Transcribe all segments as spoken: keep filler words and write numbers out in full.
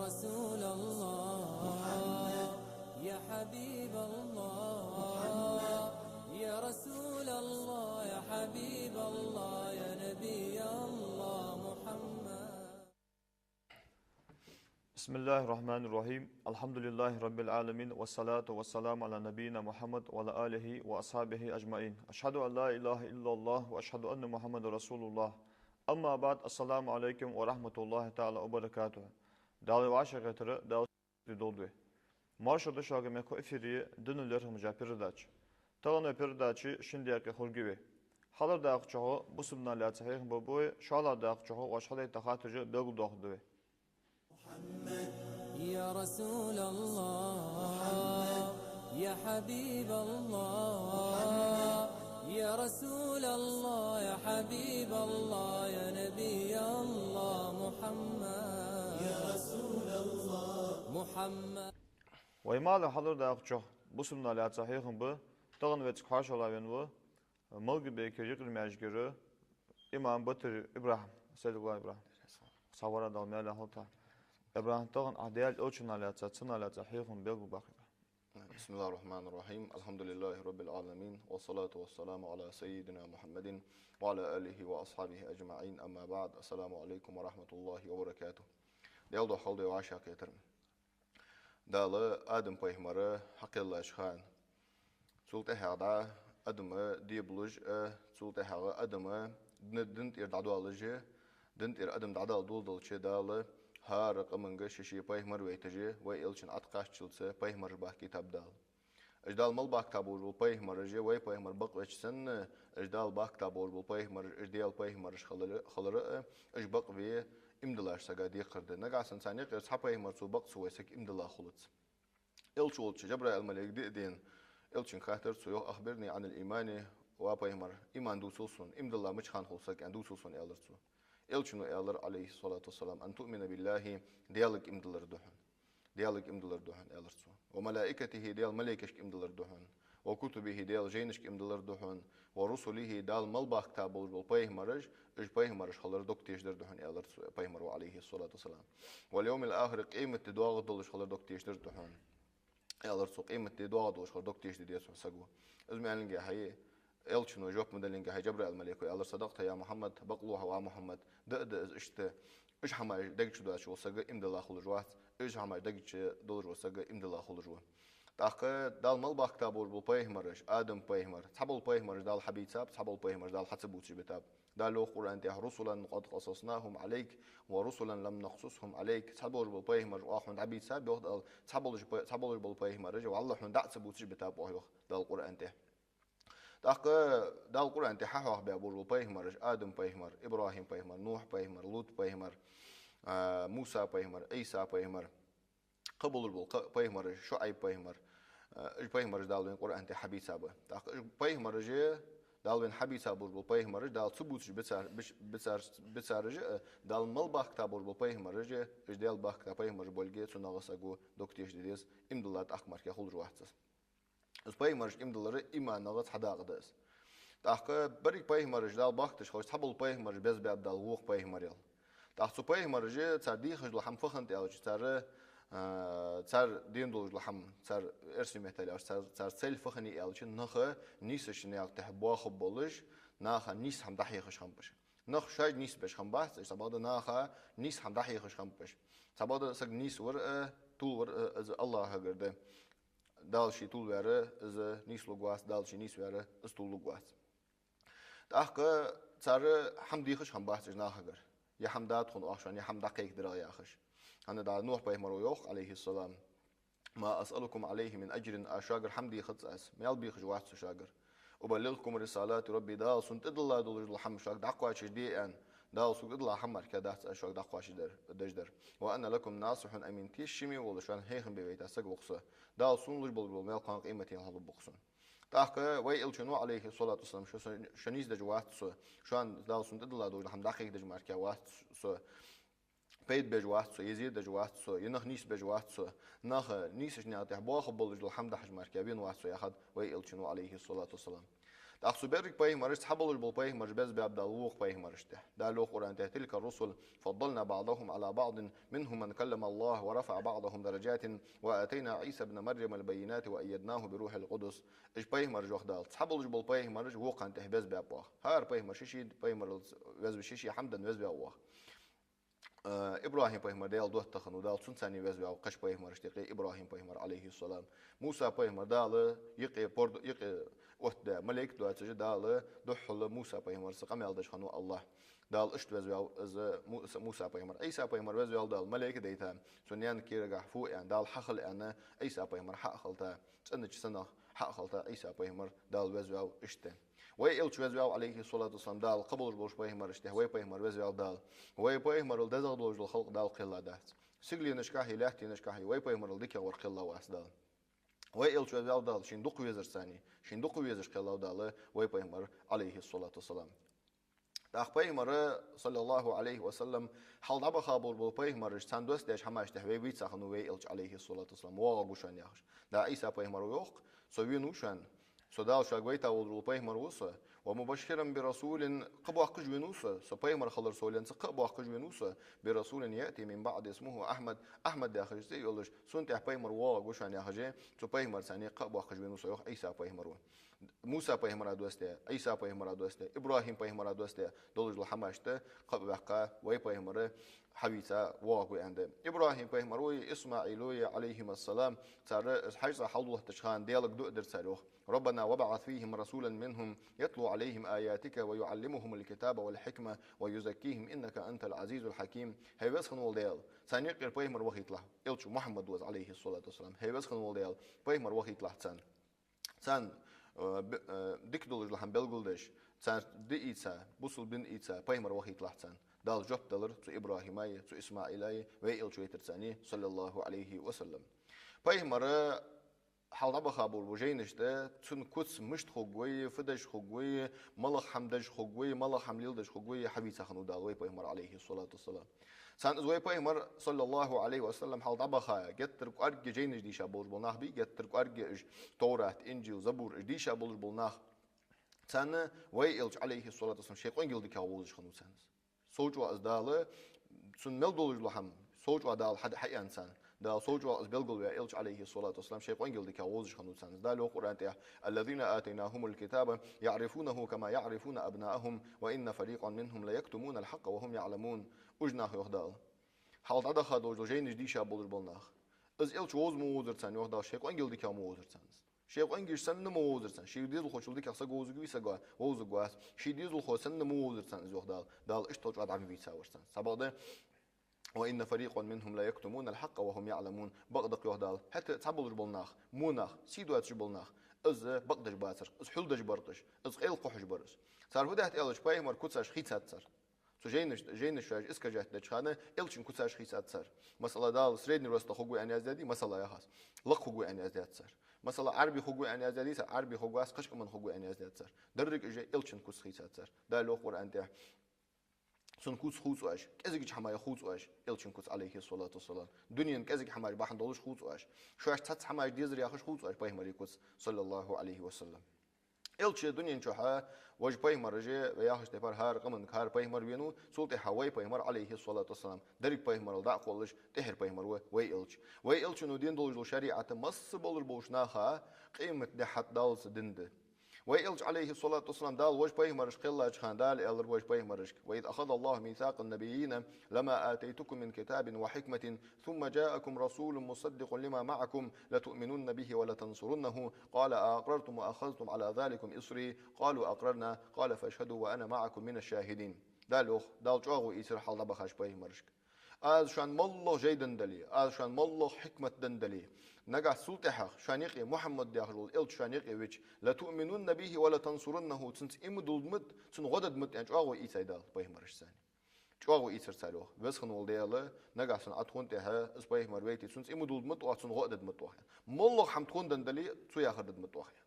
رسول الله، محمد. يا حبيب الله، محمد. يا رسول الله، يا حبيب الله، يا نبي الله، محمد. بسم الله الرحمن الرحيم. الحمد لله رب العالمين، والصلاة والسلام على نبينا محمد وعلى آله وأصحابه أجمعين. أشهد أن لا إله إلا الله وأشهد أن محمدا رسول الله. أما بعد، السلام عليكم ورحمة الله تعالى وبركاته. Дала вай вӀашагӀкхетар, Дала долда вай. Марша да шуга, мехкахой, эфире «Дина лерхӀам» яха передача. Тахан вай передача шин даькъе хургья вай. Хьалхарча даькъа чухь бусалба наха лаьца хьехам бергба вай, шоллагӀча даькъа чухь оаш хьадайта хаттараш белгалдоахаргда вай. يا رسول الله، يا حبيب الله، يا رسول الله، يا حبيب الله، يا نبي الله، محمد. يا رسول الله، محمد. Вай мел хьалхарча даькъа чухь бусалба наха лаьца хьехам бергба, тахан вайцига хьоашалгӀа вена ва Малгобекера юкъера маьждигера имам Батыр ИбрахӀим, сел хилва, ИбрахӀим. Савара Дала мел хилда. ИбрахӀим, тахан Ӏа Даьла Элчанах лаьца, цунах лаьца хьехам белгалбоаккхийта. بسم الله الرحمن الرحيم. الحمد لله رب العالمين، والصلاة والسلام على سيدنا محمد وعلى آله وأصحابه أجمعين. أما بعد، السلام عليكم ورحمة الله وبركاته. Даьла духьа хилда вай вӀашагӀкхетар. Дала Адам пайхамар хьакхеллача хана, цул тӀехьагӀа дӀа Адам дебалуш а, цул тӀехьагӀа Адам дин, дина тӀера дӀадоалаш а, дина тӀера Адам дӀадала доладелча, Дала хӀара къаманга ший-ший пайхамар вайташ а, вай Элчанна тӀакхаччалца пайхамараш бахкийтаб Дала. Уж Дала мел бахкийташ бола пайхамараш а, вай пайхамар бакъвеча санна, уж Дала бахкийташ бола пайхамараш, уж Даьла пайхамараш хилар, хилар а, уж бакъве иман диллача сага декхар да. Нагахьа санна царна юкъера цхьа пайхамарца бакъ ца вай саг иман дилла хулац. Элча волча Жабраил малейк диъ дена Элчанга хаьттар цо, йоах: «أخبرني عن الإيمان», ва пайхамар, иман дувцал сона, иман дилла мича хана хул саг, аьнна, дувцал сона, аьлар цо. Элчано аьлар, عليه الصلاة والسلام: «أن تؤمن بالله», Даьлага иман диллар да хьона. Даьлага иман диллар да хьона, аьлар цо. «وملائكته», Даьла малейкашка иман диллар да хьона. «وكتبه», Даьла жайнашка иман диллар да хьона. «ورسله», Дала мел бахкийташ бола пайхамараш, уж пайхамараш хилар дог тешадар да хьона, аьлар цо, пайхамаро, عليه الصلاة والسلام. «واليوم الآخر», къематди доагӀаш долаш хилар дог тешадар да хьона, аьлар цо. Къематди доагӀаш долаш хилар дог тешаде деза хьона саго. Из ма аьннинге хьай, Элчано жоп ма деллинге хьай, Жабраил малейко аьлар: «صدقت يا محمد», бакълув хьо, ва Мухьаммад. Да а да из иштта. Уж хӀамаш дега чу доацаш вола саг иман дилла хулаш вац, уж хӀамаш дега чу долаш вола саг иман дилла хулаш ва. ТӀаккха Дала мел бахкийташ бола пайхамараш, Адам пайхамар, цхьабола пайхамараш Дала хьабийцаб, цхьабола пайхамараш Дала хьа ца бувцаш битаб. Дала йоах Къуръан тӀа: «رسلا قد قصصناهم عليك ورسلا لم نقصصهم عليك». Цхьабола бола пайхамараш оаха хьона дӀабийцаб, йоах Дала, цхьабола пай-, цхьабола бола пайхамараш валлахӀи хьона дӀа а ца бувцаш битаб оаха, йоах Дала Къуръан тӀа. ТӀаккха Дала Къуръан тӀа хьахьоахабаь бола пайхамараш, Адам пайхамар, ИбрахӀим пайхамар, Нухь пайхамар, Лут пайхамар, а, Муса пайхамар, Ӏийса пайхамар, кхы болаш бола кхы пайхамараш, ШуӀайб пайхамар, а, уж пайхамараш Дала вайна Къуръан тӀа хьабийцаб. ТӀаккха уж пайхамараш, Дала вайна хьабийцаб болаш бола пайхамараш, Дала ца бувцаш бицар-, бич-, бицар-, бицараш а, Дала мел бахкийташ болаш бола пайхамараш, уж Даьла бахкийташ пайхамараш болга, цунах саго дог тешаде деза, иман дилла тӀаккха мара хулаш вац из. Из пайхамарашка иман диллар иманах цхьа дакъа да из. ТӀаккха берригаш пайхамараш Дала бахкийташ хилча, цхьабола пайхамараш безбаьб Дала вокх пайхамарел. ТӀаккха цу пайхамараша цар дехаш дола хӀама фу хиннад аьлча, цар, а, цар дена долаш дола хӀама, цар эрсий меттала аьлча, цар, цар цель фу хиннай аьлча, наха нийсача наькъа тӀа боахаргболаш, наха нийса хӀама дӀахьехаш хиннаб уж. Нах шоаш нийсбеш хиннабац уж, цхьабакъда наха нийса хӀама дӀахьехаш хиннаб уж. Цхьабакъда саг нийсвар а, тувлавар а, из АллахӀагара да. Дала ше тувлаваьр, из нийслургвац, Дала ше нийсваьр, из тувлургвац. ТӀаккха цар хӀама дехаш хиннабац уж нахагара. Е хӀама да тхона оаха шоана, е хӀама дӀакхайкадергда яхаш. ХӀана аьлча Нухь пайхамаро йоах, عليه السلام: «ما أسألكم عليه من أجر», аз шугара хӀама дехац аз, маьл бехаш вац со шугара. «أبلغكم رسالات ربي», Дала сона тӀадилла долаш дола хӀама шуга дӀакхоачашде аьнна, Дала сога тӀадилла хӀама мара дац аз шуга дӀакхоачашдер, деш дар. «وأنا لكم ناصح أمين», тешаме волаш шоана хьехам бе вайта саг ва-кх со. Дала сона луш болаш бола маьл кхоана къематдийнахьа лургба-кх сона. ТӀаккха вай Элчано, عليه الصلاة والسلام, шо, шо нийсдеш вац со, шоана Дала сона тӀадилла долаш дола хӀама дӀакхайкадеш мара вац со, пайда беш вац со, е зе деш вац со, е нах нийсбеш вац со, наха нийсача наькъа тӀа боахаргболаш дола хӀама дахьаш мара вена вац со, яхад вай Элчано, عليه الصلاة والسلام. ТӀаккха цу берригача пайхамарашта цхьаболаш бола пайхамараш беза баьб Дала вокха пайхамарашта тӀа. Дала йоах Къуръан тӀа: «تلك الرسل فضلنا بعضهم على بعض منهم من كلم الله ورفع بعضهم درجات وآتينا عيسى ابن مريم البينات وأيدناه بروح القدس». Уж пайхамараш, йоах Дала, цхьаболаш бола пайхамараш вокханна тӀа беза баьб оаха. ХӀара пайхамар ший-ший пайхамаралца веза, ший-ший хӀама денна веза ваьв оаха. Э, ИбрахӀим пайхамар Дала доттагӀа хиннав, Дала цунца цхьана веза ваьв кхыча пайхамарашта юкъе ИбрахӀим пайхамар, Ӏалайхи ссалам. Муса пайхамар Дала юкъе порд-, юкъе оттадаь малейк доацаш, Дала духхьал Муса пайхамарца къамаьл деш хиннав АллахӀ. Дала иштта веза ваьв из Му-, Муса пайхамар. Ӏийса пайхамар веза ваьв Дала малейк дайта, цун наьна кийрагахьа фу аьнна, Дала хьахила аьнна, Ӏийса пайхамар хьа а хилийта, цӀенача санах хьа а хилийта, Ӏийса пайхамар Дала веза ваьв иштта. Вай Элча веза ваьв, Ӏалайхи ссалату вассалам, Дала кхыболаш болча пайхамарашта тӀа вай пайхамар веза ваьв Дала. Вай пайхамарал дезагӀа долаш дола халкъ Дала кхелла дац. Сигаленашкахьеи лаьттанашкахьеи вай пайхамарал дикагӀвар кхелла вац Дала. Вай Элча веза ваьв Дала, шийна дукха везарца цхьана, шийна дукха везаш кхеллав Дала вай пайхамар, Ӏалайхи ссалату вассалам. ТӀаккха пайхамара, саллаллахӀу Ӏалайхи ва саллам, хьалха дӀабаха болаш бола пайхамараш, царна доссадаьча хӀамашта тӀа вай вийца хиннав вай Элча, Ӏалайхи ссалату вассалам, воагӀаргва шоана яхаш. Да, Ӏийса пайхамара йоах: «Со венав шоана, со Дала шуга вайта волаш вола пайхамар ва со, ومبشرا برسول, кхаъ боаккхаш венав со, со пайхамар хилар совленца кхаъ боаккхаш венав со, برسول يأتي من بعدي اسمه أحمد, Ахьмад яхаш цӀи йолаш, сона тӀехьа пайхамар воагӀаргва шоана яхаш, цу пайхамарца цхьана кхаъ боаккхаш венав со», йоах Ӏийса пайхамара. Муса пайхамара доссадаь, Ӏийса пайхамара доссадаь, ИбрахӀим пайхамара доссадаь долаш дола хӀамашта кхаъ баьккха вай пайхамар хьавийца воагӀаргва аьнна да. ИбрахӀим пайхамари ИсмаӀили, Ӏалайхима ссалам, цар хьажцӀа хьалдоттача хана Даьлага дуӀа дир цар, йоах: «ربنا وابعث فيهم رسولا منهم يتلو عليهم آياتك ويعلمهم الكتاب والحكمة ويزكيهم إنك أنت العزيز الحكيم». ХӀай Веза хинна вола Даьла, царна юкъера пайхамар вахийталахь, Элча Мухьаммад ва из, Ӏалайхи ссалату вассалам. ХӀай Веза хинна вола Даьла, пайхамар вахийталахь царна. Царна, э, б-, э, дика долаш дола хӀама белгалдеш, царна ди ийца, бусалба ди ийца, пайхамар вахийталахь царна. Дала жоп делар цу ИбрахӀимаи, цу ИсмаӀилаи, вай Элча вайтарца цхьана, саллаллахӀу Ӏалайхи ва саллам. Пайхамара хьалха дӀабаха болаш бола жайнашта, цун куц мишта хургвий, фу деш хургвий, малагӀа хӀама деш хургвий, малагӀа хӀама леладеш хургвий, хьавийца хиннав Дала вай пайхамар, Ӏалайхи ссалату вассалам. Царна из вай пайхамар, саллаллахӀу Ӏалайхи ва саллам, хьалха дӀабаха, геттара кӀоаргга жайнаш дийша болаш бола нах бий, геттара кӀоаргга уж Товрат, Инжил, Забур, уж дийша болаш бола нах. Царна вай Элча, Ӏалайхи ссалату вассалам, шоай къонгил дикагӀа вовзаш хиннав царна из. Сов чӀоагӀа из Дала, цунна мел долаш дола хӀама, сов чӀоагӀа Дала хьа-, хьаенна царна. Дала сов чӀоагӀа из белгалваь, Элча, Ӏалайхи ссалату вассалам, шоай къонгил дикагӀа вовзаш хиннав царна из. Дала йоах Къуръан тӀа: «الذين آتيناهم الكتاب يعرفونه كما يعرفون أبناءهم وإن فريقا منهم ليكتمون الحق وهم يعلمون». Уж нах, йоах Дала, хьалха дӀадаха долаш дола жайнаш дийша болаш бола нах. Из Элча вовза ма вовзар царна, йоах Дала, шоай къонгил дикагӀа ма вовзар царна из. Шоай къонгаш санна ма вовзар царна. Шийга дезалхочул дикагӀа саг вовзаргвий, саг вовзаргвац. Ший дезалхо санна ма вовзар царна из, йоах Дала. Дала иштта чӀоагӀа дӀа ма вийцавар царна. Цхьабакъда: «وإن فريقا منهم ليكتمون الحق وهم يعلمون». Бакъда, йоах Дала, хӀаьта цхьаболаш бола нах, во нах, сий доацаш бола нах, из бакъдеш бацар, из хьулдеш бар уж, из къайла кхухьаш бар уж. Цар фу даьд аьлча, пайхамара куцаш хийцад цар. Цу жайнаш-, жайнаш чу искажать деча хана Элчан куцаш хийцад цар. Масала, Дала средний роста хургва аьнна яздаьдий, масала яхаш, лакха хургва аьнна яздаьд цар. Масала, Ӏарбий хургва аьнна яздаьдий цар, Ӏарбий хургвац, кхыча къаман хургва аьнна яздаьд цар. Деррига уж Элчан куц хийцад цар. Дала йоах Къуръан тӀа: «Цун куц хувц оаш, кӀезигача хӀамаех хувц оаш, Элчан куц, Ӏалайхи ссалату вассалам. Дунен кӀезига хӀамаш бахьан долаш хувц оаш. Шоашта цхьацца хӀамаш дезар яхаш хувц оаш пайхамара куц, саллаллахӀу Ӏалайхи ва саллам». Элча дунен чухьа, вож пайхамараш, вай яхача тайпара, хӀара къаманга хӀара пайхамар венав, цул тӀехьа вай пайхамар, Ӏалайхи ссалату вассалам, деррига пайхамарал дӀа а кхоллаш, тӀехьара пайхамар ва вай Элча. Вай Элчано дина долаш дола шариӀат масса болаш болча наха къематдийнахьа хьатӀадаллалца дин да. Вай Элча, Ӏалайхи ссалату вассалам, Дала вож пайхамараш кхеллача хана Дала аьлар вож пайхамарашка: «وإذ أخذ الله ميثاق النبيين لما آتيتكم من كتاب وحكمة ثم جاءكم رسول مصدق لما معكم لتؤمنن به ولتنصرنه قال أأقررتم وأخذتم على ذلكم إصري قالوا أقررنا قال فاشهدوا وأنا معكم من الشاهدين». Дала йоах, Дала чӀоагӀо ийцар хьалха дӀабахача пайхамарашка: «Аз шоана моллагӀа жай денна дале, аз шоана моллагӀа хьикмат денна дале, нагахьа цул тӀехьагӀа шоана юкъе Мухьаммад яхаш вола Элча шоана юкъе вича, لتؤمنن به ولتنصرنه, цунца иман дулларгда, цунна гӀо дергда», аьнна, чӀоагӀо ийцай Дала пайхамарашца цхьана. ЧӀоагӀо ийцар цар, йоах: «Веза хинна вола Даьла, нагахьа санна Ӏа тхона тӀехьа из пайхамар вайта, цунца иман дулларгда оаха, цунна гӀо а дергда оаха», аьнна. «МоллагӀа хӀама тхона денна дале, цо яхар дергда оаха», аьнна.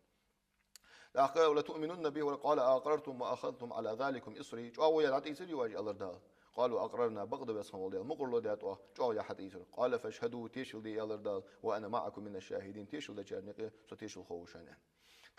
ТӀаккха: «لتؤمنن به قال أأقررتم وأخذتم على ذلكم إصري». ЧӀоагӀо яь дӀатӀаийцарий оаш, аьлар Дала. قالوا أقررنا, бакъда, Веза хинна вола Даьла, мукъарло даьд оаха, чӀоагӀо яь хьатӀаийцар. قال فاشهدوا, тешал де, аьлар Дала, وأنا معكم من الشاهدين, тешал дечарна юкъе со тешалхо ва шоана, аьнна.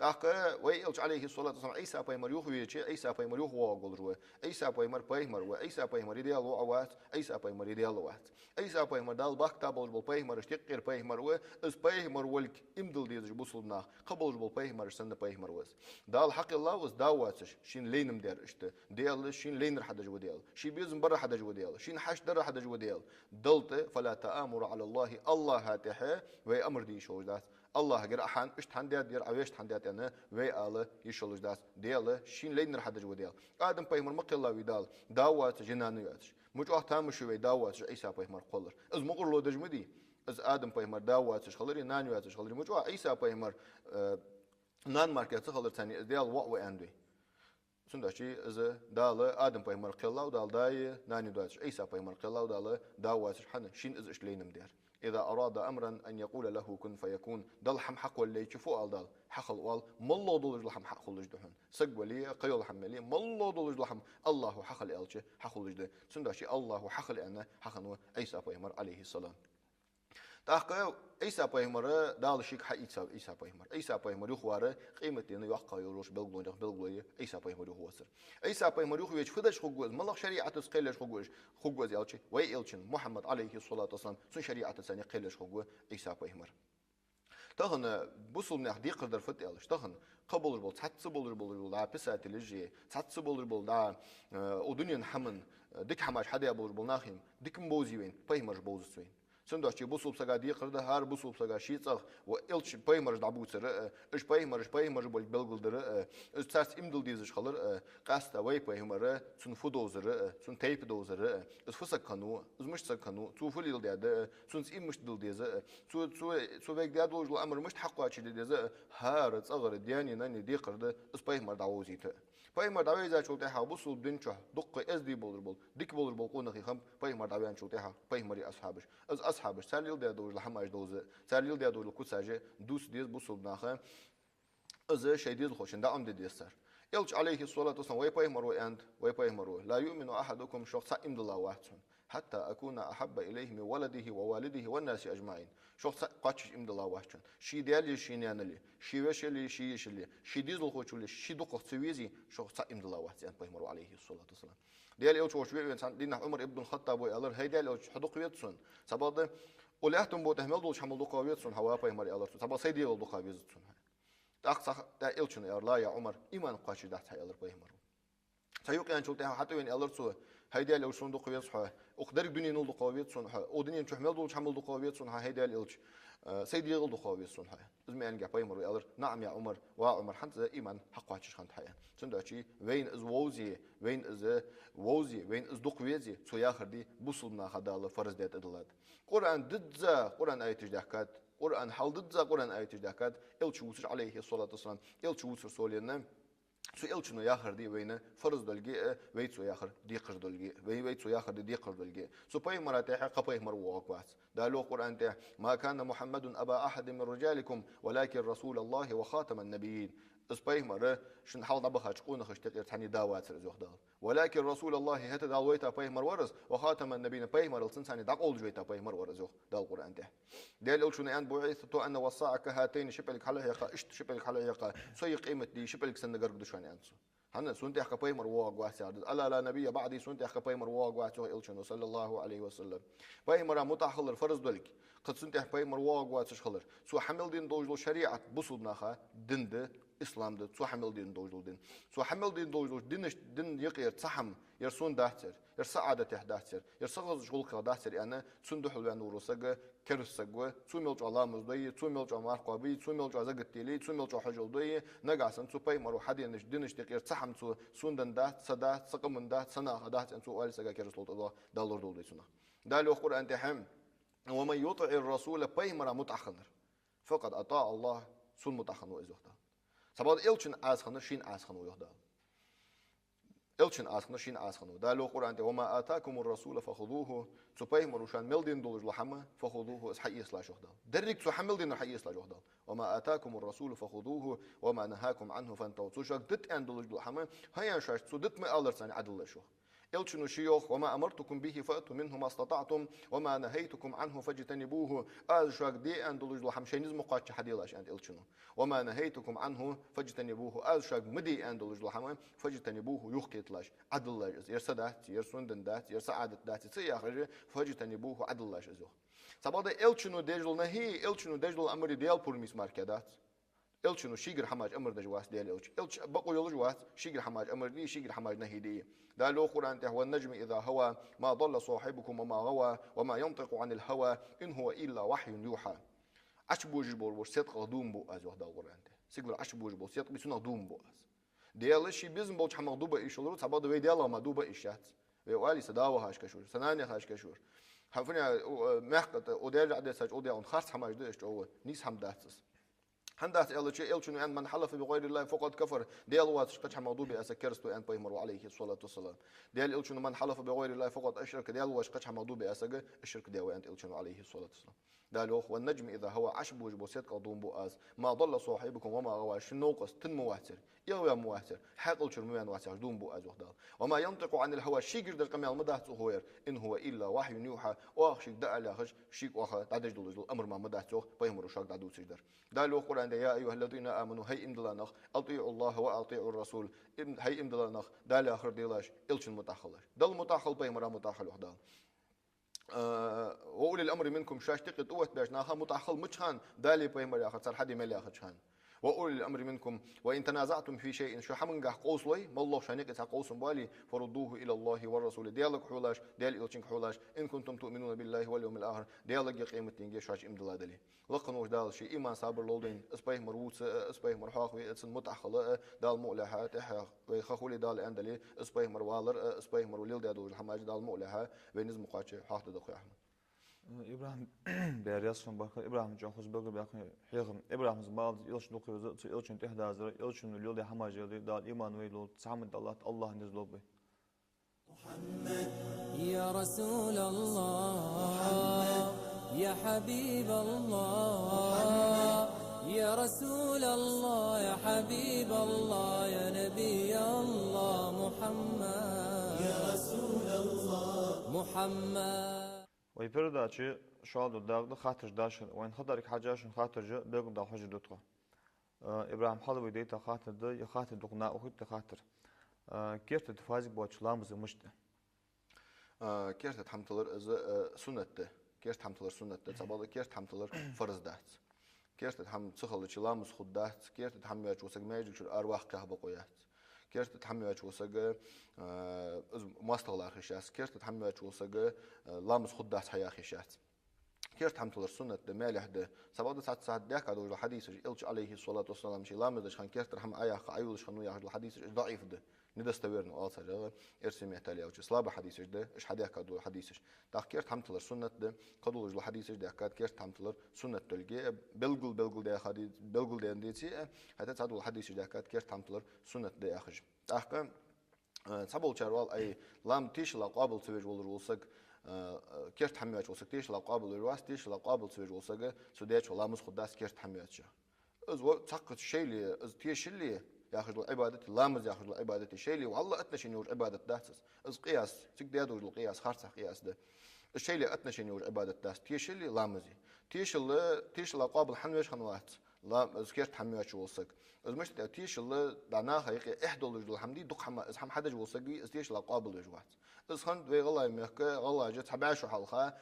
ТӀаккха вай Элча, Ӏалайхи ссалату вассалам, Ӏийса пайхамар юхавеча, Ӏийса пайхамар юха воагӀа волаш ва. Ӏийса пайхамар пайхамар ва, Ӏийса пайхамар Даьла воӀ вац, Ӏийса пайхамар Даьла воӀ вац. Ӏийса пайхамар Дала бахкийтта болаш бола пайхамарашта юкъера пайхамар ва, из пайхамар волга иман дилла дезаш бусалба нах, кхы болаш бола пайхамараш санна пайхамар ва из. Дала хьакхеллав из да воацаш, шийна лайна-м даьр иштта. Даьла шийна лайнар хьадеш ва Даьла, ший безам бар хьадеш ва Даьла, шийна хьашт дар хьадеш ва Даьла. Дала тӀа, فلا تآمروا على الله, АллахӀа тӀехьа вай амар де йиш йолаш дац. АллахӀагара Ӏа хӀана иштта хӀана даьд, ер Ӏа вешта хӀана даьд аьнна, вай ала йиш йолаш дац. Даьла шийна лайнар хьадеш ва Даьла. Адам пайхамар ма кхеллавий Дала, да воацаш, е нана йоацаш. Мича оаха тамаш я вай да воацаш Ӏийса пайхамар кхоллар? Из мукъарло деш ма дий. Из Адам пайхамар да воацаш хилар, е нана йоацаш хилар. Мича оаха Ӏийса пайхамар, э, нана мара ца хилар царна, из Даьла воӀ ва аьннад вай. Цудухьа из Дала Адам пайхамар кхеллав Дала да е нана доацаш, Ӏийса пайхамар кхеллав Дала да воацаш, хӀана, шийна из иштта лайна-м даьр. إذا أراد أمرا أن يقول له كن فيكون. Дала хӀама хьакхоллайча фу оал Дала? Хьахила оал, моллагӀа долаш дола хӀама хьахулаш да хьона. Саг вале а, кхыйола хӀама яле а, моллагӀа долаш дола хӀама АллахӀа хьахила аьлча, хьахулаш да. Цудухьа АллахӀа хьахила аьнна, хьахиннав Ӏийса пайхамар, Ӏалайхи ссалам. ТӀаккха Ӏийса пайхамар Дала шийга хьаийцав, Ӏийса пайхамар. Ӏийса пайхамар юхавар къематдийнахьа йоккха йолаш йолча белгалонех белгало я Ӏийса пайхамар юхавоацар. Ӏийса пайхамар юхавеча фу деш хургва из, малагӀа шариӀатаца кхел еш хургва из, хургва из аьлча, вай Элчан, Мухьаммад, Ӏалайхи ссалату вассалам, цун шариӀатаца кхел еш хургва Ӏийса пайхамар. Тахан бусалба наьха декхар дар фуд аьлча, тахан кхы болаш бола, цхьацца болаш болаш бола, да, писателаш е, цхьацца болаш бола, да, э, укх дунен хӀаман, э, дика хӀамаш хьадаь болаш бола нах-м дика-м бовзий вайна, пайхамараш бовзац вайна. Цудухьа бусалба сага декхар да, хӀара бусалба сага ший цӀагӀа ва Элча пайхамараш дӀабувцар а, уж пайхамараш пайхамараш болга белгалдар а, уж царца иман дилла дезаш хилар а, къаьстта вай пайхамар, цун фу довзар а, цун тайпа довзар а, из фу саг хиннав, из мишта саг хиннав, цо фу леладаьд а, цунца иман мишта дилла деза а, цо, цо, цо вайга даь долаш дола амар мишта хьакхоачашде деза а, хӀара цӀагӀара даьна-нанна декхар да из пайхамар дӀавовзийта. Пайхамар дӀавайзачул тӀехьагӀа бусалба дина чу дукха эздий болаш бола, дика болаш бола къонахий хиннаб пайхамар дӀаваьнначул тӀехьагӀа пайхамара асхьабаш. Из асхьабаш цар леладаь долаш дола хӀамаш довза, цар леладаь долаш дола куцаш дувца деза бусалба наха, из шоай дезалхочунна дӀаӀомаде деза цар. Элча, Ӏалайхи ссалату вассалам, вай пайхамар ва аьннад, вай пайхамар ва: لا يؤمن أحدكم, шох цаӀ иман дилла вац хьона, حتى أكون أحب إليه من ولده ووالده والناس أجمعين. Шох цаӀ кхоачаш иман дилла вац хьона, ший даьлеи ший наьналеи, ший вешалеи ший йишалеи, ший дезалхочулеи ший дукхагӀа ца везий, шох цаӀ иман дилла вац, аьннад пайхамара, Ӏалайхи ссалату вассалам. Даьла Элча волча ве а вена цхьан дийнахьа Ӏумар ибн Хаттаба аьлар: хӀай Даьла Элча, хьо дукха веза сона. Цхьабакъда укх лаьттан букъа тӀа мел долча хӀамал дукхагӀа веза сона хьо, ва пайхамар, аьлар цо. Цхьабакъда сай дегӀал дукхагӀа везац сона хьо. ТӀаккха цхьа-, тӀаккха Элчано аьлар: لا, я Ӏумар, иман кхоачашдац хьа, аьлар пайхамара. Цхьа юкъ яьнначул тӀехьагӀа хьатӀавена аьлар цо: хӀай Даьла Элча, сона дукха веза хьо, укх деррига дуненал дукхагӀа веза сона хьо, укх дунен чу мел долча хӀамал дукхагӀа веза сона хьо, хӀай Даьла Элча, э, сай дегӀал дукхагӀа веза сона хьо. Из ма аьннагӀа пайхамара аьлар: نعم, я Ӏумар, ва Ӏумар, хӀанз иман хьакхоачаш хиннад хьа, аьнна. Цудухьа вайна из вовзе, вайна из вовзе, вайна из дукха везе, цо яхар де бусалба наха Дала фарз даь тӀадиллад. Къуръан дизза Къуръан аяташ даьхкад, Къуръан хьалдизза Къуръан аяташ даьхкад, Элча вувцаш, Ӏалайхи ссалату вассалам, Элча вувцар совленна, цу Элчано яхар де вайна фарз долга а, вай цо яхар декхар долга а, вай, вай цо яхар де декхар долга а. Цу пайхамара тӀехьа кхы пайхамар воагӀаргвац. Дала йоах Къуръан тӀа: ما كان محمد أبا أحد من رجالكم ولكن رسول الله وخاتم النبيين. Из пайхамар шун хьалха дӀабахача къонахашта юкъера цхьанне да вацар из, йоах Дала. ولكن رسول الله, хӀаьта Дала вайта пайхамар вар из, وخاتم النبيين, пайхамарал цунца цхьанне дӀакъовлаш вайта пайхамар вар из, йоах Дала Къуръан тӀа. Даьла Элчано аьннад: بعثت أنا والساعة كهاتين, ши пӀелг хьалхьекха, иштта ши пӀелг хьалхьекха, со а къематди ши пӀелг санна гарга да шоана, аьннад цо. ХӀана? Сона тӀехьа кхы пайхамар воагӀаргвац, аьлар. ألا لا نبي بعدي, сона тӀехьа кхы пайхамар воагӀаргвац, йоах Элчано, صلى الله عليه وسلم. Пайхамара мутӀахьа хилар фарз долга, кхы цунна тӀехьа пайхамар воагӀаргвацаш хилар. Цо хьа мел дена долаш дола шариӀат бусалба наха дин да, ислам да, цо хьа мел дена долаш дола дин. Цо хьа мел дена долаш долча динаш, дина юкъера цхьа хӀама, ер сона дац ер, ер са Ӏадатех дац ер, ер са гӀазкхий гӀулакхех дац ер, аьнна, цунна духьал ваьнна вола саг кераста саг ва, цо мел чӀоагӀа ламаз дой, цо мел чӀоагӀа марха кхоабий, цо мел чӀоагӀа закат дели, цо мел чӀоагӀа хьаж а дой, нагахьа санна цу пайхамара хьаденача динашта юкъера цхьа хӀама цо сона денна дац, са дац, са къаман дац, са наха дац, аьнна, цо оале сага керастал тӀадоагӀа, Дала лорадолда вай цунах. Дала йоах Къуръан тӀа: ومن يطع الرسول, пайхамара мутӀахьа хиннар, فقد أطاع الله, сона мутӀахьа хиннав из, йоах Дала. Цхьабакъда Элчанна Ӏаса хиннар шийна Ӏаса хиннав, йоах Дала. Элчанна Ӏаса хиннар шийна Ӏаса хиннав. Дала йоах Къуръан тӀа: وما آتاكم الرسول فخذوه, цу пайхамара шоана мел дена долаш дола хӀама, فخذوه, из хьаэцалаш, йоах Дала. Деррига цо хьа мел денар хьаэцалаш, йоах Дала. وما آتاكم الرسول فخذوه وما نهاكم عنه فانتهوا. Цо шуга дита аьнна долаш дола хӀама, хӀана аьлча шоашта цо дита ма аллара царна Ӏодиллалаш, йоах. Элчано ше йоах: «وما أمرتكم به فأتوا منه ما استطعتم، وما نهيتكم عنه فاجتنبوه». Аз шуга де аьнна долаш дола хӀама шоай низ ма кхоаччача хьаделаш, аьннад Элчано. «وما نهيتكم عنه فاجتنبوه». Аз шуга ма де аьнна долаш дола хӀама, «فاجتنبوه», юхакхеталаш, Ӏодиллалаш из. Ер са дац, ер суннат дац, ер са Ӏадат дац, ца яхаш, «فاجتنبوه», Ӏодиллалаш из, йоах. Цхьабакъда Элчано деш дола нахьи, Элчано деш дола амар Даьла пурамаца мара кхы дац. Элчано шийгара хӀамаш амар деш вац Даьла Элча. Элча бакъо йолаш вац шийгара хӀамаш амар де, шийгара хӀамаш нахьи де. Дала йоах Къуръан тӀа: «والنجم إذا هوى، ما ضل صاحبكم وما غوى، وما ينطق عن الهوى، إن هو إلا وحي يوحى». Ӏочубожаш бола седкъах дув буъ аз, йоах Дала Къуръан тӀа. Сигалара Ӏочубожаш бола седкъа бий, цунах дув буъ аз. Даьла ший безам болча хӀамах дув баь йиш йолаш ва, цхьабакъда вай Даьлах мара дув баь йиш яц. Вай оалий: «Са да вахаш каш вар, са нана яхаш каш вар». ХӀанз фу аьнна, у, э, мехката, у дерригаш а десача, у дегӀун харц хӀамаш да уж, чӀоагӀа нийса хӀама дац из. ХӀана дац аьлча, Элчано аьннад: «من حلف بغير الله فقد كفر». Даьла воацача кхыча хӀамах дув биа саг кераста ва, аьннад Пайхамаро, Ӏалайхи ссалату вассалам. Даьла Элчано: «من حلف بغير الله فقد أشرك». Даьла воацача кхыча хӀамах дув биа саг ширк даь ва, аьннад Элчано, Ӏалайхи ссалату вассалам. Дала йоах: «والنجم إذا هوى», Ӏочубожаш бола седкъах дув буъ аз. «ما ضل صاحبكم وما غوى», шун новкъост тина ма вац ер, эгӀаваь ма вац ер, хьаькъал чура ма ваьнна вац ер, дув буъ аз, йоах Дала. «وما ينطق عن الهوى», шийгара деш къамаьл ма дац цу хӀаман, «إن هو إلا وحي يوحى», оаха шийга дӀаала яхаш, шийга оаха дӀадеш долаш дола амар мара ма дац, йоах, Пайхамаро шуга дӀадувцаш дар. Дала йоах Къуръан тӀа: «يا أيها الذين آمنوا», хӀай иман дилла нах, «أطيعوا الله وأطيعوا الرسول», им-, хӀай иман дилла нах, Далла хар делаш, Элчанна мутӀахьа хилалаш. Далла мутӀахьа хила, Пайхамара мутӀахьа хила, йоах Дала. Э, «وأولي الأمر منكم», шоашта юкъе тӀаоттабаьча наха мутӀахьа хила мича хана, Далеи Пайхамареи яхар цар хьаде мел яхача хана. «وأولي الأمر منكم، وإن تنازعتم في شيء», шо хӀамангахьа къовсалой, моллагӀа шоана юкъе цхьа къовсам бале, «فردوه إلى الله والرسول», Даьлага хьолаш, Даьла Элчанга хьолаш, «إن كنتم تؤمنون بالله واليوم الآخر», Даьлагеи къематденагеи шоаш иман дилла дале. Лакха волча Дала ший иман, сабар лолда вайна, из Пайхамар вувца а, из Пайхамар хьоахаве а, цун мутӀахьа хила а, Дала мукъ лехьа, тӀехьа вай ха хуле Дала аьнна дале, из Пайхамар валар а, из Пайхамаро леладаь долаш дола хӀамаш Дала мукъ лехьа, вай низ ма кхоаччача хьоахаде дукха хӀама. ИбрахӀим, бер яссон бахка, ИбрахӀима чӀоагӀа хоза белгалбаьккхаб хьехам. ИбрахӀима баллалца Элча дукха веза, цу Элчанна тӀехьа дазар, Элчано леладаь хӀамаш леладе, Дала иман вайна лолда, цхьа хӀама даллалца АллахӀа низ лолба вай. يا رسول الله، يا حبيب الله، يا رسول الله، يا حبيب الله، يا نبي الله، محمد، يا رسول الله، محمد. Вай передача шоллагӀа дакъа да хаттараш дашар. Вайна хаттарга хьежжа шун хаттараш белгалдала хьожаргда тхо. Э, ИбрахӀим, хьалха вай дайта хаттар да, ер хаттар дукха наха ухийтта хаттар. Э, керта тӀа фазиг боацаш ламаз де мишта? Э, керта тӀа хӀама тиллар из, э, суннат да. Керта тӀа хӀама тиллар суннат да, цхьабакъда керта тӀа хӀама тиллар фарз дац. Керта тӀа хӀама ца хилча ламаз хургдац, керта тӀа хӀама йоацаш вола саг маьждига чура араваккха бокъо яц. Керта тӀа хӀама йоацаш вола саг, э, из моастагӀал лархӀа йиш яц, керта тӀа хӀама йоацаш вола саг, э, ламаз хургдац хьаяха йиш яц. Керта тӀа хӀама тиллар суннат да, маьлехь да. Цхьабакъда цхьацца даьхка долаш дола хьадисаш, Элча, Ӏалайхи ссалату вассалам, ший ламаз деча хана керта тӀара хӀама Ӏояьккха, Ӏойолаш хиннав яхаш дола хьадисаш, из даӀиф да. Недостоверно оал цар, эрсий меттала аьлча, слабый хьадисаш да, уж хьадаьхка дола хьадисаш. ТӀаккха керта тӀа хӀама тиллар суннат да, кхыдолаш дола хьадисаш даьхкад, керта тӀа хӀама тиллар суннат долга, белгал-белгалдаьха де-, белгалдаьнна деце а, хӀаьта цхьадола хьадисаш даьхкад, керта тӀа хӀама тиллар суннат да яхаш. ТӀаккха, э, цхьаболчар оал: «Ай, лам-, тешал къоабал ца веш волаш вола саг, э, э, керта тӀа хӀама йоацаш вола саг тешал къоабал веш вац, тешал къоабал ца веш вола саг, цо дечох ламаз хургдац керта тӀа хӀама йоацаш». Из ва-, цхьаккха шоайла, из тешали яхаш дола Ӏибадати, ламаз яхаш дола Ӏибадати, шоайла вӀалла отношени йолаш Ӏибадат дац из. Из къияс, цига даь долаш дола къияс, харцахьа къияс да. Из шоайла отношени йолаш Ӏибадат дац тешали, ламази. Тешал, тешал къоабал хӀана веш хиннавац? Лам-, из керта тӀа хӀама йоацаш вола саг. Из мишта да, тешал дӀа наха юкъе эхь долаш дола хӀама дий, дукха хӀама, из хӀама хьадеш вола саг вий, из тешал къоабал веш вац. Из хиннад вай гӀалгӀай мехка, гӀалгӀаша цхьа бӀаь шу хьалха,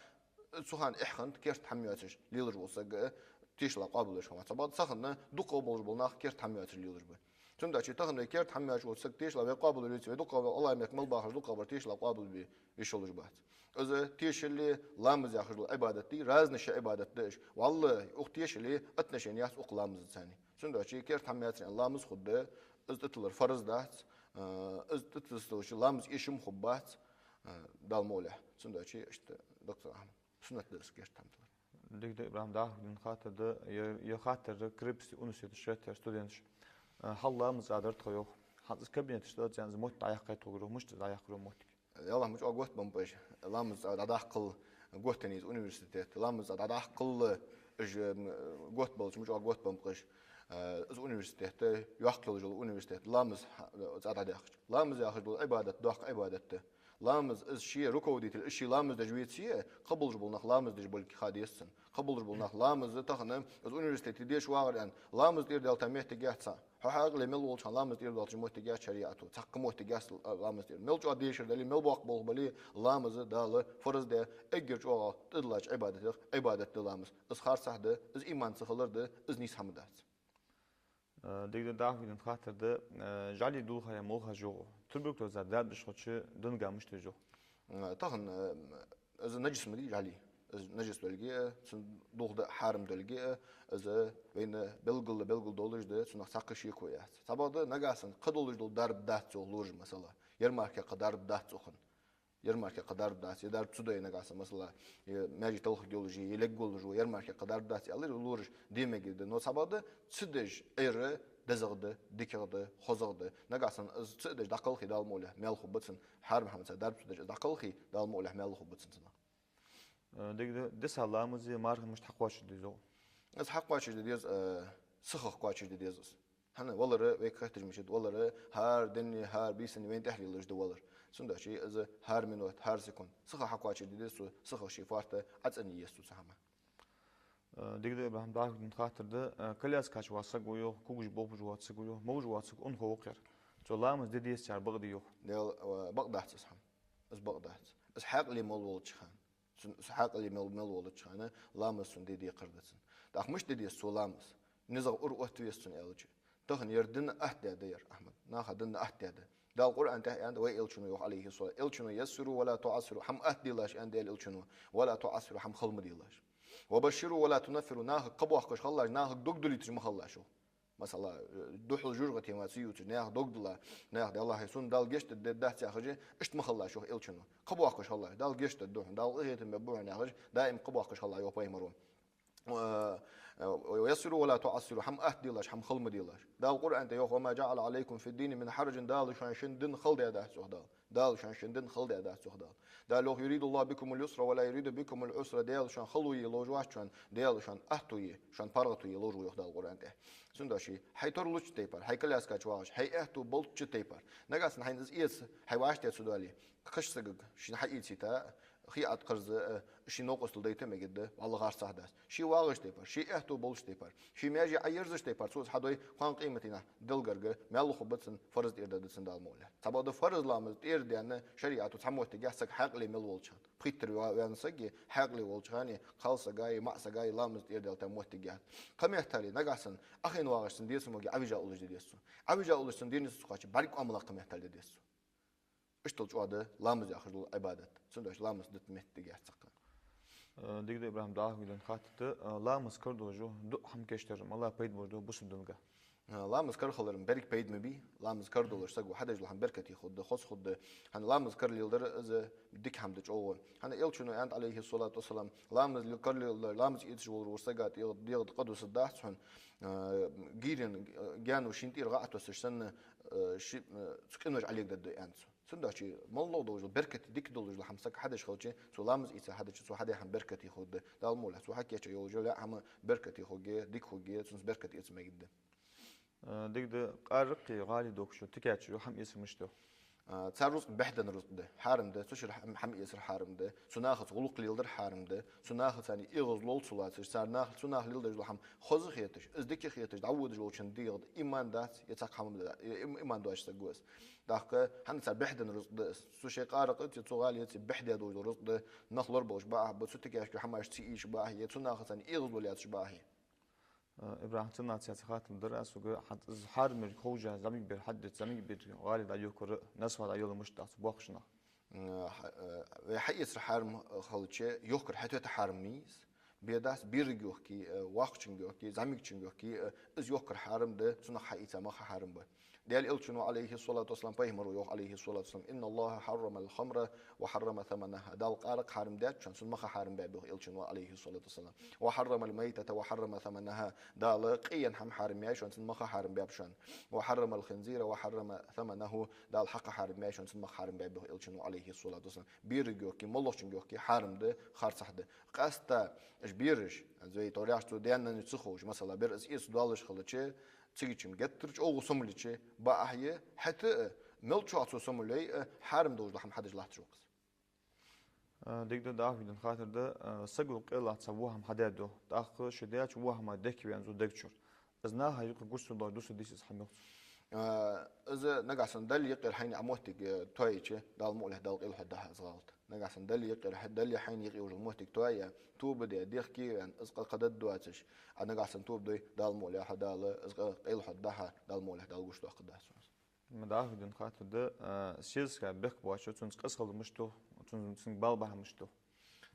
цу хана эхь хиннад керта тӀа хӀама йоацаш лелаш вола саг, э, тешал къоабал веш хиннавац. Цхьабакъда цу хана дукхагӀа болаш бола нах керта тӀа хӀама йоацаш лелаш ба. Цудухьа тахан вай керта тӀа хӀама йоацаш вола саг тешал вай къоабал вале, вай дукхагӀа, ГӀалгӀай мехка мел бахаш дукхагӀбар тешал къоабал бе йиш йолаш бац. Из тешали, ламаз яхаш дола Ӏибадат дий, разный ши Ӏибадат да уж. ВӀалла укх тешала отношени яц укх ламазаца цхьана. Цудухьа керта тӀа хӀама йоацаш ламаз хургда, из тӀатиллар фарз дац, э, из тӀатиллача ламаз эшам хургбац, э, Дала мукъ лехь. Цудухьа иштта, доктор Ахьмад, суннат да из керта тӀа хӀама тиллар. Дика да, ИбрахӀим, дӀахо дийна хаттар да, ер, ер хаттар да Крепостный университете шоайла студенташа. Э, хьалха ламаз цӀа дар тхо, йоах. ХӀанз из кабинеташ тӀа, цӀенза мотт дӀаяккхай тхогара, мишта дӀаяккхар мотт? Ялла, мича гӀо готта ба-м пӀаш, ламаз цӀа дӀадаккхал готта нийса университет, ламаз цӀа дӀадаккхал, уж, м, готта балча, мича гӀо готта ба-м пӀаш, э, из университет, йоккха йолаш йола университет, ламаз, э, цӀа дӀадаьккхача. Ламаз яхаш дола Ӏибадат, доккха Ӏибадат да. Ламаз, из ший руководитель, из ший ламаз деш веце а, кхыболаш бола нах ламаз деш болга ха деза цунна. Кхыболаш бола нах ламаз тахан, из университете деша вагӀар аьнна, ламаз тӀера даьлча моттиг яц цхьа. Хьо хьаькъале мел волча хана ламаз тӀера доалача моттиг яц шариӀато, цхьаккха моттиг яц ламаз тӀера. Мел чӀоагӀа дешар дале, мел боккха болх бале, ламаз Дала фарз даь, эггара чӀоагӀа тӀадилла Ӏибадатех Ӏибадат да ламаз. Из харцахьа да, из иман ца хилар да, из нийса хӀама дац. Э, дика да, дӀахо дин хаттар да, э, жӀали дулхаяь молхаш йоагӀа. Турбукто зар дарба деш хилча, динга мишта йоагӀа? Э, тахан, э, из наджас ма дий жӀали. Из наджас долга а, цун дулх да хьарам долга а, из вайна белгала, белгала долаш да, цунах цхьаккха шеко яц. Цхьабакъда нагахьа санна кхы долаш дола дарба дац цох лораш, масала. Ярмарке кхы дарба дац цох. Ярмарке кхы дарба дац, е дарба ца дой нагахьа санна, масала, е маьже талхаргйолаш, е лергйолаш ва, ярмарке кхы дарба дац аьлар, лораш де мегаш да. Но цхьабакъда ца деш Ӏер дезагӀа да, дикагӀа да, хозагӀа да. Нагахьа санна из ца а деш дӀакхалхе, Дала мукъалехь маьл хургба цунна, хьарам хӀамаца дарба ца деш из дӀакхалхе, Дала мукъалехь маьл хургба цунна цунах. Э, дика да, дисса ламази мархий мишта хьакхоачашде деза? Из хьакхоачашде деза, э, сихах кхоачашде деза из. ХӀана, валар вайга хеташ мичад, валар хӀара денна, хӀара бийсанна вайна тӀехьа лелаш да валар. Цудухьа из хӀара минот, хӀара секунд сиха хьакхоачашде деза цо, сиха ший фарта Ӏацани еза цо цу хӀама. Э, дика да, ИбрахӀим, дӀахо дин хаттар да, э, коляска кхаьча вола саг ва йоах, когаш болхаш вола саг ва йоах, могаш вола саг унахо ва-кх ер. Цо ламаз де деза цар бакъ дий йоах? Дел, э, бакъ дац из хӀама. Из бакъ дац. Из хьаькъале мел волча хана. Цун хьаькъале мел, мел волча хана ламаз цун де декхар да цунна. ТӀаккха мишта де деза цо ламаз? НизагӀа ура отта веза цунна аьлча. Тахан ер дина атта даьд ер, Ахьмад. Наха дина атта даьд. Дала Къуръан тӀа аьннад вай элчано йоах, Ӏалайхи ссалам. Элчано: «Яссиру ва ла туӀассиру», хӀама атта делаш, аьннад Даьла элчано. «Ва ла туӀассиру», хӀама хала ма делаш. «Ва башширу ва ла тунаффиру», нахага кхаъ боаккхаш хилалаш, нахага дог дулийташ ма хилалаш йоах. Масала, э, духхьал жожагӀатен вац ювцаш, наьха дог дилла, наьха: «Даллахьа, сона Дала гешт дергдац», яхаш, иштта ма хилалаш йоах элчано. Кхаъ боаккхаш хилалаш, Дала гешт дергда хьона, Дала къахетам бергба хьона яхаш, даим кхаъ боаккхаш хилалаш йоах пайхамаро. Э, э, «Яссиру ва ла туӀассиру», хӀама атта делаш, хӀама хала ма делаш. Дала Къуръан тӀа йоах: «Ва ма жаӀала Ӏалайкум фид-дини мин хьараджин», Дала шоана шин дин хала даьдац йоах Дала. Дала шоана шин дин хала даьдац йоах Дала. Дала йоах: «Юридуллаху бикумул юсра ва ла юриду бикумул Ӏусра». Даьла шоана хало е ловш вац шоана, Даьла шоана атто е, шоана паргӀато е ловш ва йоах Дала Къуръан тӀа. Цудухьа хьай тарлуча тайпара, хьай коляска кхаьча вагӀаш, хьай аьттув болча тайпара. Нагахьа санна хьайна из эца, хьай вӀаштӀехьа ца доале, кхыча сагага шийна хьаийцийта, хий Ӏоткхарза, э, ший новкъостал дайта мегаш да, валлахӀи, харцахьа дац. Ше вагӀаш тайпара, ше аьттув болаш тайпара, ше маьже Ӏоерзаш тайпара, цо из хьадой, кхоана къематдийнахьа Даьла гарга маьл хургба цунна, фарз тӀера дергда цунна Дала мукъалехь. Цхьабакъда фарз ламаз тӀера даьнна шариӀато цхьа моттиг яц саг хьаькъале мел волча хана. Пхийттара ве-, вена саг хьаькъале волча хана, кхалсаг а, маӀа саг а ламаз тӀера даьлча моттиг яц. Кхы меттел, нагахьа санна Ӏохайна вагӀаш цун деца моги Ӏовижа уллаш де деза цо. Ӏовижа уллаш цун денца цо кхаьча бӀарга Ӏамала кхы меттел де деза цо. Иштта чӀоагӀа да ламаз яхаш дола Ӏибадат. Цудухьа ламаз дита моттиг яц цхьаккха. Э, дика да, ИбрахӀим, дӀахо дин хаттар да, э, ламаз карадолаш дуӀа-хӀама кийчдар малагӀа пайда болаш да бусалба динга? Э, ламаз кара хилар берригаш пайда ма бий, ламаз карадолаш саго хьадеш дола хӀама беркате хургда, хоза хургда. ХӀана, ламаз кара леладар из дика хӀама да чӀоагӀа. ХӀана, элчано аьннад, Ӏалайхи ссалату вассалам, ламаз ле-, кара леладар, ламаз эцаш волаш вола сага дегӀа, дегӀа къа дусаргдац хьона, э, гийрен, э, гаьно шийна тӀера гӀа а тоссаш санна, э, ши, э, цу къинош Ӏолегадергда, аьннад цо. Цудухьа моллагӀа долаш дола беркате, дика долаш дола хӀама саг хьадеш хилча, цо ламаз эца хьадича, цо хьадаь хӀама беркате хургда. Дала мукъалехь, цо хьакийча йолаш йола хӀама беркате хургья, дика хургья, цунца беркат эца мегаш да. Э, дика да, къаракъи гӀали доккхачо, тикачо хӀама эцар мишта да? Э, цар рузкъ бӀехденна рузкъ да, хьарам да, цу шера хӀам-, хӀама эцар хьарам да, цу нахаца гӀулакх леладар хьарам да, цу нахаца цхьана эгӀаз лолга ца лоацаш, цар нах, цу наха леладеш дола хӀама хоза хеташ, из дика хеташ, дӀаводаш волчун дегӀа иман дац, е цхьаккха хӀама да, э, им-, иман доацаш саг ва из. ТӀаккха хӀана, цар бӀехденна рузкъ да из. Цу ший къаракъаца, цу гӀалеца бӀехденна дола рузкъ да, нах лорабовлаш бакъахьа ба, цу тикашкара хӀамаш ца ийша бакъахьа я, цу нахаца цхьана эгӀаз лолга лаьцаш бакъахьа я. Э, ИбрахӀим, цу нахаца цхьа хаттар дар аз хьога, хӀанз из хьарам ерг ховш, зӀамига бер хьаддец, зӀамига бер гӀали дӀайохкар, насвахь дӀайолар мишта дац боккхача наха? Э, хьа-, э, вай хьаэцар хьарам хилча, йохкар хьатоьта хьарам ма йий из. Бе дац берага йохке, э, воккхачунга йохке, зӀамигачунга йохке, э, из йохкар хьарам да, цунах хьаийца маха хьарам ба. Даьла элчано, Ӏалайхи ссалату вассалам, пайхамаро йоах, Ӏалайхи ссалату вассалам: «Инна Аллахьа хьаррама ал-хамра ва хьаррама саманахьа». Дала къаракъ хьарам даьд шоана, цун маха хьарам баьб йоах элчано, Ӏалайхи ссалату вассалам. «Ва хьаррама ал-майтата ва хьаррама саманахьа». Дала къе яь хӀама хьарам яьй шоана, цун маха хьарам баьб шоана. «Ва хьаррама ал-хинзира ва хьаррама саманахьу». Дала хьакха хьарам яьй шоана, цун маха хьарам баьб йоах элчано, Ӏалайхи ссалату вассалам. Берага йохке, моллагӀчунга йохке хьарам да, харцахьа да. Къаьстта уж бераш, вай тӀоряхча цо даьнна ца ховш, масала, бер из эца доаллаш хилча, цигача-м геттара чӀоагӀа сомалича бакъахьа я, хӀаьта а Мел чӀоагӀа цо сомал йой, э, хьарам долаш дола хӀама хьадеш латташ ва-кх из. Э, дика да, дӀахо дин хаттар да, э, саго къайлах цхьа во хӀама хьадаьд йоах. ТӀаккха ше даьча во хӀамах дехке ваьнна цо дег чура. Из наха юкъе гуш ца доагӀаш дусаргдий из хӀама, йоах цо. Э, из нагахьа санна Далла юкъера хьайна Ӏа моттиг, э, тоайича, Дала мукъалехь Далла къайлахьоргда хьа из гӀалат. Нагахьа санна Далла юкъера хьа-, Далла хьайна юкъе йолаш йола моттиг тоаяь, тоба даь, дехке ваьнна, из къа кхы дадда доацаш, Ӏа нагахьа санна тоба дой, Дала мукъалехь Дала из къа къайлахьоргдац хьа, Дала мукъалехь Дала гуш доаккхаргдац хьона из. Ма дӀахо дин хаттар да, а, сесага бехк боацаш, цунца къиза хилар мишта да, цун-, цунга бала бахьан мишта да?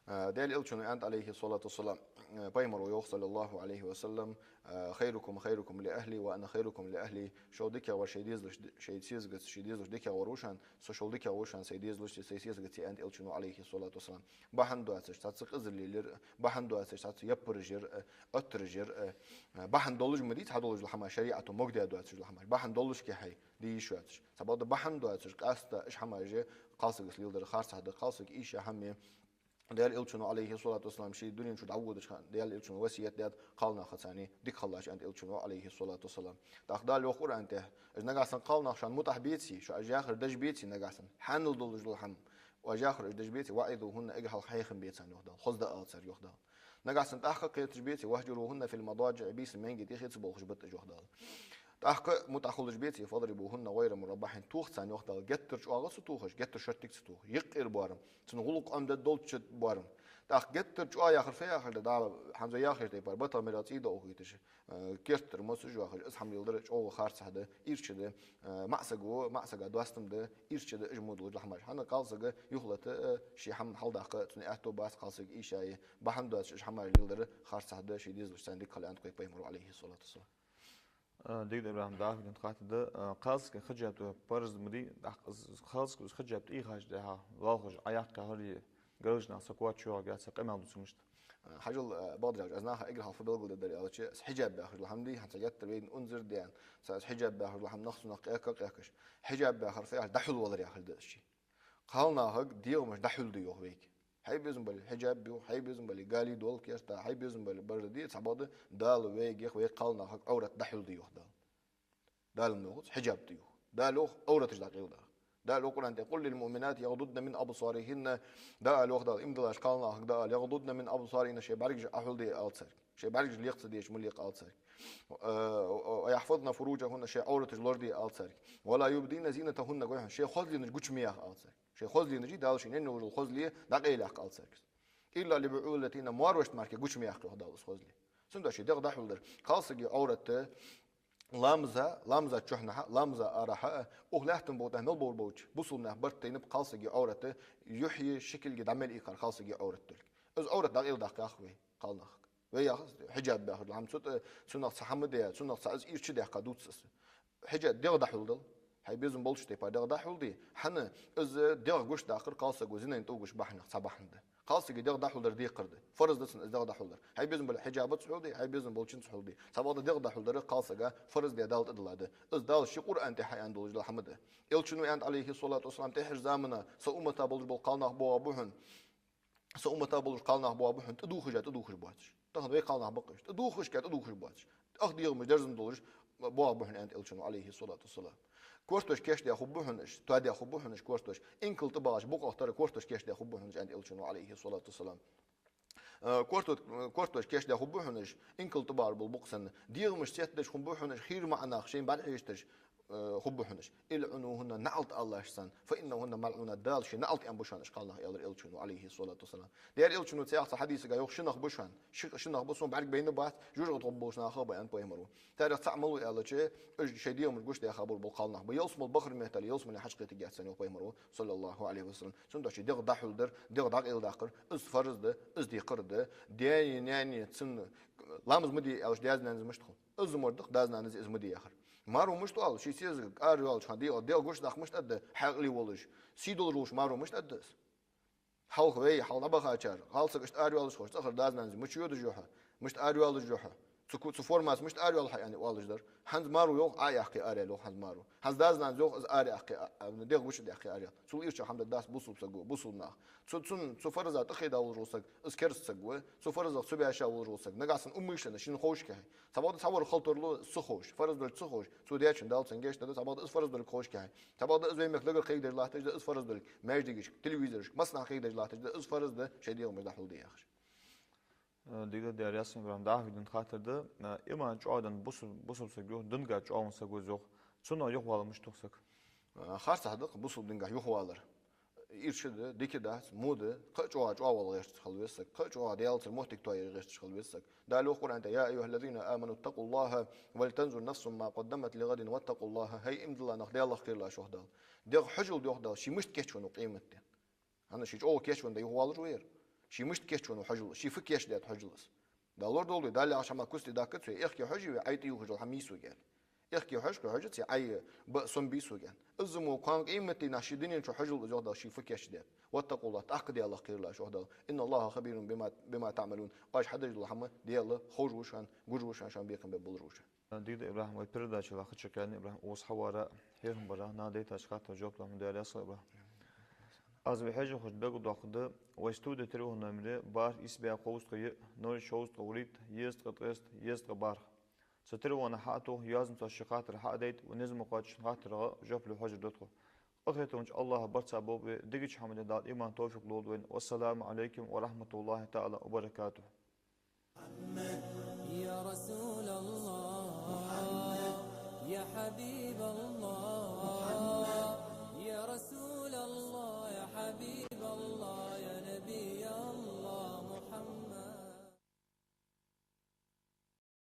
А, Даьла Элчано аьннад, Ӏалайхи ссалату вассалам, а, пайхамара йоах, саллаллахӀу Ӏалайхи ва саллам, а, «خيركم خيركم لأهله وأنا خيركم لأهلي». Шул дикагӀвар ший дезалашта, ший сесагаца ший дезалашта дикагӀвар ва шоана, со шул дикагӀа ва шоана сай дезалашта, сай сесагаца, аьннад Элчано, Ӏалайхи ссалату вассалам. Бахьан доацаш цхьацца къизалле лир, бахьан доацаш цхьацца яппараш яр, а, оттараш яр, а, бахьан долаш ма дий цхьадолаш дола хӀама, шариӀато могадаь доацаш дола хӀама. Бахьан долаш кхы хьай де йиш йоацаш. Цхьабакъда бахьан доацаш, къаьстта уж хӀамаш кхалсагага леладар харцахьа да, кхалсаг ийша хӀама. Даьла Элчано, Ӏалайхи ссалату вассалам, ший дунен чу дӀаводача хана Даьла Элчано васкет даьд, кхалнахаца дика хилалаш, аьннад Элчано, Ӏалайхи ссалату вассалам. ТӀаккха Дала йоах Къуръан тӀа: «Уж нагахьа санна кхалнах шоана мутӀахь беций, шо уж яхар деш беций нагахьа санна, хьанал долаш дола хӀама, уж яхар уж деш беций, وعظوهن, эггара хьалха хьехам бе царна», йоах Дала. Хоза дӀаала царга, йоах Дала. Нагахьа санна тӀаккха кхеташ беций, «واهجروهن في المضاجع», бийсан маьнге тӀехьа ца болхаш бита уж, йоах Дала. ТӀаккха мутӀахь хулаш беций, «فاضربوهن غير مضبح», тоха царна, йоах Дала, геттара чӀоагӀа ца тохаш, геттара шорттига ца тоха. Юкъера боарам, цун гӀулакх Ӏомаде долча боарам. ТӀаккха геттара чӀоагӀа яхар фу яхар да, Дала хӀанз яхар тайпара, батагӀа мел цӀий доахийташ, э, керттера мосаш йоахаш, из хӀама леладар чӀоагӀа харцахьа да, ийрча да, э, маӀасаго, маӀасага доастам да, ийрча да уж мо долаш дола хӀамаш. ХӀана, кхалсаг юхалатта, э, ший хӀама хьалдаккха цунна аьттув бац, кхалсаг ийша я, бахьан доацаш уж хӀамаш леладар харцахьа да, ший дезалашца дика хила, аьннад вай пайхамара, Ӏалайхи ссалату вассалам. Э, дика да, Ибрахьим, дӀахо дин хаттар да, э, кхалсага хиджаб тӀа парз ма дий, тӀаккха из кхалсаг из хиджаб тӀа ийхача тӀехьа, лоалахаш Ӏояккха хилар, гаргарча наха сакоч чугӀоргьяц, къамаьл дувцар мишта? Э, хьажал, э, бакъдар, аз наха эггара хьалха фу белгалдергдар аьлча, из хиджаб яхаш дола хӀама дий, хӀанз цхьа геттара вайна унзара даьнна, цхьа из хиджаб яхаш дола хӀама нах цунах кхаьча, кхаьча. Хиджаб яхар фу яхар, дӀахьулвалар яхар да из ший. Кхалнахага дегӀамаш дӀахьулде йоах вайга. Хьай безам бале хиджаб йоах, хьай безам бале гали дола керта, хьай безам бале барда де, цхьабакъда Дала вайга йоах, вай кхалнахага Ӏоврат дӀахьулде йоах Дала. Дала ма йоахац хиджаб де йоах. Дала йоах Ӏовраташ дӀакъайладаккха. Дала йоах Къуръан тӀа: «قل للمؤمنات يغضضن من أبصارهن». Дала йоах Дала, иман долча кхалнахага Дала: «يغضضن من أبصارهن», шоай бӀаргаш Ӏохьулде ала царга. Шоай бӀаргаш лекха ца деш ма лекха ала царга. Э, «ويحفظن فروجهن», шоай Ӏовраташ лораде ала царга. «ولا يبدين زينتهن», гой хьона, шоай хозленаш гуча ма яха ала царга. Шоай хозленаш, Дала шийна енна йолаш йола хозле дӀакъайла яккха ала царга. «إلا لبعولتهن», марвашта мара гуча ма яккха йоах Дала из хозле. Цудухьа ший дегӀ дӀахьулдар. Кхалсага Ӏоврат ламаза, ламаза чухьнахьа, ламаза арахьа, укх лаьттан букъа тӀа мел бовр болча бусалба наьха барт тайнаб кхалсага Ӏоврат, юхье шикилге дӀа мел ийкхар кхалсага Ӏоврат долга. Из Ӏоврат дӀакъайладаккха йоах вай кхалнахага. Вай яхац хиджаб яхар дола хӀама, цу тӀа, цунах цхьа хӀама де, цунах цхьа из ийрча даьккха дувц из. Хьажа, дегӀ дӀахьулдал. Хьай безам болча тайпара дегӀ дӀахьулде. ХӀана, из дегӀ гучадаккхар кхалсаго зинайна тӀавугаш бахьанах цхьа бахьан да. Кхалсага дегӀ дӀахьулдар декхар да. Фарз да цунна из дегӀ дӀахьулдар. Хьай безам бале хиджабаца хьулде, хьай безам болчунца хьулде. Цхьабакъда дегӀ дӀахьулдар кхалсага фарз да, Дала тӀадилла да. Из Дала ший Къуръан тӀа хьааьнна долаш дола хӀама да. Элчано аьннад, Ӏалайхи ссалату вассалам, тӀехьарча замана са уммата болаш бола кхалнах боагӀа ба хьона. Са уммата болаш кхалнах боагӀа ба хьона, тӀадувхаш а тӀадувхаш боацаш. Тахан вай кхалнах ба-кх уж. ТӀадувхаш а тӀадувхаш боацаш. Ах дегӀамаш дерзан долаш боагӀа ба хьона, аьннад Элчано, Ӏалайхи ссалату вассалам. Кортош кийчдаь хургба хьона уж, тоадаь хургба хьона уж кортош. Инкал тӀабагӀача букъах тара кортош кийчдаь хургба хьона уж, аьннад Элчано, Ӏалайхи ссалату вассалам. Э, корто-, кортош кийчдаь хургба хьона уж, инкал тӀабагӀар бола букъ санна. ДегӀамаш цецдеш хургба хьона уж, хийра маӀа нах шоай бӀаргӀа хьешташ, э, хургба хьона уж. «العنوهن», наӀалт алалаш царна. «فإنهن ملعونات», Дала ший наӀалт аьнна ба шоана уж кхалнах, аьлар Элчано, Ӏалайхи ссалату вассалам. Даьра Элчано цхьаькха цхьан хьадисага йоах: ши нах ба шоана. Ши, ши нах ба, сона бӀарга байна бац, жожагӀате гӀоргболча нахах ба, аьннад пайхамара. Царех цаӀ малув аьлча, уж шоай дегӀамаш гучадаьха бола кхалнах ба. Ялсмала бахар меттел ялсмале хьачукхийтаргьяц царна, йоах пайхамара, саллаллахӀу Ӏалайхи ва саллам. Цудухьа дегӀ дӀахьулдар, дегӀ дӀакъайладаккхар, из фарз да, из декхар да. Даьна, наьна цунна ламаз ма де аьлча, даьца-наьнаца мишта хул? Из ма дий-кх даьца-наьнаца из ма де яхар. Мару мишта оал, ший сесагага араваьлча хана дегӀ, дегӀ гучадаккха мишта аргда, хьаькъале волаш, сий долаш волаш мару мишта аргда из? Хьалха вай, хьалха дӀабахачар, кхалсаг иштта араваьлча хана, цӀагӀара даьца-наьнаца мича йодаш я хьо, мишта араваьлаш я хьо? Цу ку-, цу формаца мишта ара йоал хьо аьнна оалаш дар. ХӀанз маро йоах, Ӏояьккхе ара яла йоах хӀанз маро. ХӀанз дас-нанас йоах, из ара яьккхе, а, а, дегӀ гучадаьккхе ара яла. Цул ирча хӀама да дац бусалба саго, бусалба наха. Цу, цун, цу фараза тӀахийда волаш вола саг, из кераста саг ва. Цу фаразах цу баьша волаш вола саг. Нагахь санна умышленно, шийна ховш кехье. Цхьабакъда цхьавар халтурлу ца ховш. Фараз долга ца ховш. Цо дечун Дала цунна гешт даьд, цхьабакъда из фараз долга ховш кехье. Цхьабакъда из вай мехка дагара кхайкадеш латташ да, из фараз долга. Маьждигашка, телевизорашка, массанахьа кхайкадеш латташ да, из фараз да, шоай дегӀамаш дӀахьулде яхаш. Э, дика да, Даьла раьза хилва, Ибрахьим, дӀахо дина хаттар да. Э, иман чӀоагӀа да бусал-, бусалба саг йоах, динга чӀоагӀа ва саг ва йоах. Цунах юхавала мишта ва саг? Э, харцахьа да-кх бусалба дингахь юхавалар. Ирча да, дика дац, во да, кхы а чӀоагӀа чӀоагӀа вала гӀерташ хила веза саг, кхы а чӀоагӀа Даьлацара моттиг тоаяра гӀерташ хила веза саг. Дала йоах Къуръан тӀа: «يا أيها الذين آمنوا اتقوا الله ولتنظر نفس ما قدمت لغد واتقوا الله». ХӀай иман диллача нах, Даьлах кхералаш, йоах Дала. ДегӀ хьожалда, йоах Дала, ше мишта кийчвеннав къематдийнахьа. ХӀана, ше чӀоагӀа кийчвенна да юхавалар вер. Ше мишта кийчвеннав хьожалва, ше фу кийчдаьд хьожалва из. Дала лорадолда вай, Дала яхача хӀаман куц тӀадаккха цо, аьхке хьожий вай, Ӏай тӀаювхаш йола хӀама йий сога аьнна. Аьхке хьожа, кхы хьожа, цу Ӏай ба сом бий сога аьнна. Из мо кхоана къематдийнахьа ше дунен чу хьожалва из, йоах Дала, ше фу кийчдаьд. «واتقوا الله», тӀаккха Даьлах кхералаш, йоах Дала. «إن الله خبير بما، بما تعملون». Оаш хьадеш дола хӀама Даьла ховш ва шоана, гуш ва шоана, шоана бекхам бе болаш ва шоана. Дика да, Ибрахьим, вай передача ла кхы чакхъяьннай, Ибрахьим, укхаза хьавара хьехам бара, нах дайтача хаттара жоп лу, Даьла раьза хилва, Ибрахьим. Аз вай хьежархошта белгалдоаккхаргда, вай студе телефон номер: бархӀ, ийс бӀаь кхузткъа йиъ, ноль шовзткъа вурийтта, езткъа ткъеста, езткъа бархӀ. Цу телефона хьа а тоха, йоазонца шоай хаттар хьа а дайта, вай низ ма кхоачча шун хаттарга жоп лу хьожар да тхо. Къахетамча АллахӀа барт цхьа болба вай, дикача хӀаман дагадоагӀа иман, товфикъ лолда вайна. والسلام عليكم ورحمة الله تعالى وبركاته. يا رسول الله.